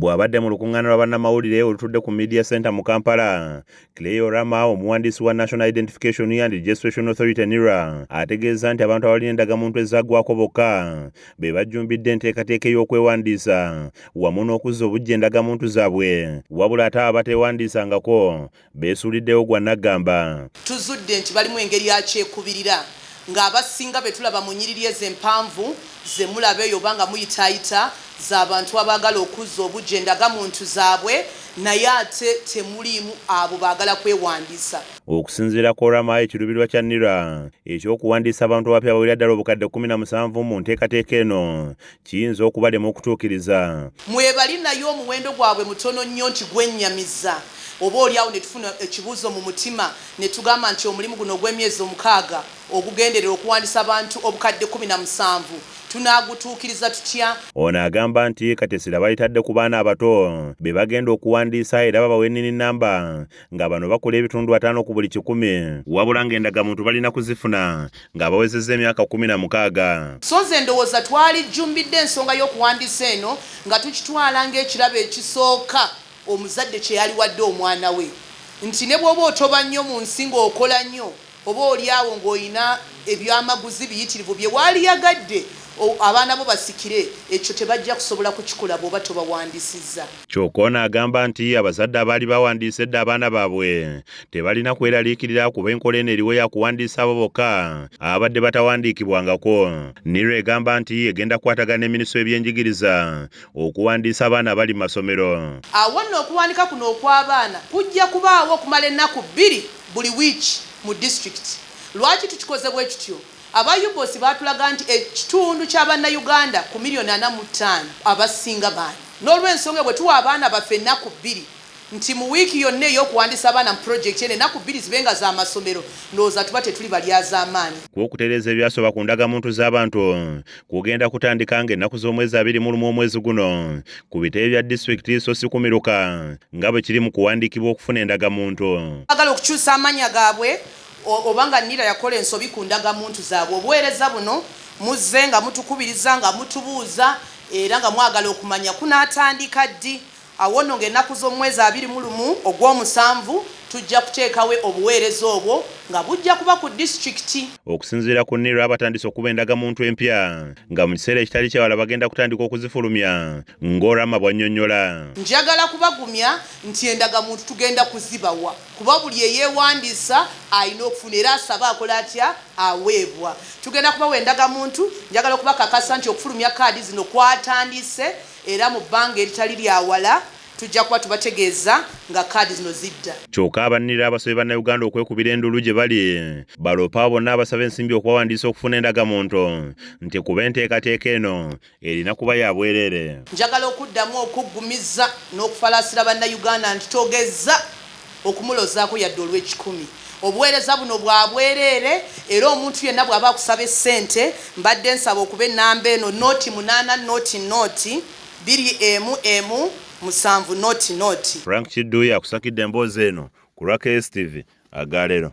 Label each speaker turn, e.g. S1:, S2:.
S1: Bw'abadde mu lukuŋŋaana lwa bannamawulire olutudde ku Media Center mu Kampala, Clay Orama, omuwandiisi wa National Identification and Registration Authority NIRA, ategeeza nti abantu abalina endagamuntu ezaggwako bokka be bajjumbidde enteekateeka ey'okwewandiisa wamu n'okuzza obuggya endagamuntu zaabwe, wabula ate abo abateewandiisangako beesuuliddewo gwa nnaggamba.
S2: Tuzudde nti balimu engeri ya kyekubirira ng'abasinga be tulaba mu nnyiriri ezo empanvu ze mulaba eyo oba nga muyitaayita za bantu abaagala okuzza obuggya endagamuntu zaabwe naye ate temuliimu abo baagala kwewandiisa.
S1: Okusinziira ku Orama, ekiruubirirwa kya NIRA eky'okuwandiisa abantu abapya abawera ddala obukadde 17 mu nteekateeka eno kiyinza okubalema okutuukiriza.
S2: Mwebali naye omuwendo gwabwe mutono nnyo nti gwennyamiza oba oli awo ne tufuna ekibuuzo mu mutima ne tugamba nti omulimu guno ogw'emyezi 6 ogugenderera okuwandiisa abantu obukadde 17 tunaagutuukiriza tutya?
S1: Ono agamba nti kati essira balitadde ku baana abato be bagenda okuwandiisa era babawe ennini nnamba nga bano bakola ebitundu 50 ku buli 100, wabula ng'endagamuntu balina kuzifuna nga bawezezza emyaka 16.
S2: So nze ndowooza twalijjumbidde ensonga y'okuwandiisa eno nga tukitwala ng'ekirabo ekisooka omuzadde kye yaliwadde omwana we nti ne bw'oba otoba nnyo mu nsi ng'okola nnyo oba oli awo ng'olina ebyamaguzi biyitirivu bye waaliyagadde abaana bo basikire, ekyo tebajja kusobola kukikola bw'oba tobawandisizza.
S1: Kyokka ono agamba nti abazadde abaali bawandiisa edda abaana baabwe tebalina kweraliikirira kuba enkola eno eriwo ya kuwandiisa abo bokka ababadde batawandiikibwangako. NIRA egamba nti egenda kukwatagana ne minisitule y'ebyenjigiriza okuwandiisa abaana abali mu masomero.
S2: Awo nno okuwandika kuno okw'abaana kujja kubaawo okumala ennaku 2 buli wiiki mu disitulikiti. Lwaki tukikoze bwe tutyo? Aba UBOS baatulaga nti ekitundu kya Bannayuganda ku miliyoni 45 abasinga baana. N'olwensonga eyo bwe tuwa abaana baffe ennaku 2 nti mu wiiki yonna ey'okuwandiisa abaana mu pulojekiti eno ennaku 2 zibe nga za masomero, ndowooza tuba tetuli balyazaamaanyi.
S1: Kwo okutereeza ebyasoba ku ndagamuntu z'abantu kugenda kutandika ng'ennaku z'omwezi 21 omwezi guno ku bitebe bya disitulikiti so si ku miruka nga bwe kiri mu kuwandiikibwa okufuna endagamuntu.
S2: Baagala okukyusa amannya gaabwe oba nga NIRA yakola ensobi ku ndagamuntu zaabwe. Obuweereza buno muzze nga mutukubiriza nga mutubuuza era nga mwagala okumanya kunaatandika ddi. Awo nno ng'ennaku z'omwezi 21 ogw'omusanvu tujja kuteekawo obuweereza obwo nga bujja kuba ku disitulikiti.
S1: Okusinziira ku NIRA batandise okuba endagamuntu empya nga mu kiseera ekitali kyawala bagenda kutandika okuzifulumya ng'Orama bw'annyonnyola.
S2: Njagala kubagumya nti endagamuntu tugenda kuzibawa kuba buli eyeewandiisa alina okufuna era asaba akola atya aweebwa. Tugenda kubawa endagamuntu, njagala okubakakasa nti okufulumya kaadi zino kwatandise era mu bbanga eritali lya wala tujja kuba tubategeeza nga kaadi zino zidda.
S1: Kyokka aba NIRA abasabye Bannayuganda okwekubira enduulu gye bali baloope abo bonna abasaba ensimbi okubawandiisa okufuna endagamuntu nti kuba enteekateeka eno erina kuba ya bwereere.
S2: Njagala okuddamu okuggumiza n'okufalaasira Bannayuganda nti togeza okumulozaako yadde olw'ekikumi. Obuweereza buno bwa bwereere era omuntu yenna bw'aba akusaba essente mbadde nsaba okube ennamba eno 0 8 0 0 2 1 1 7 0 0.
S1: Frank Kiddu yakusakidde emboozi eno ku lwa KSTV agaleero.